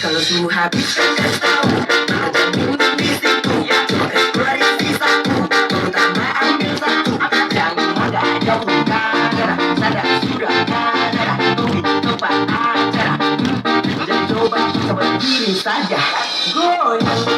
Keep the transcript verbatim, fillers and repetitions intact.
Kalau semua habis, kan kasih tahu. Kalau tak minum di situ, coba kasih keluar isi saku. Kalau tak mau ambil satu, jangan ada jauh. Kadara, sadar, sudah, kadara, tunggu tempat acara. Hmm, jangan coba, coba diri saja. Goyang.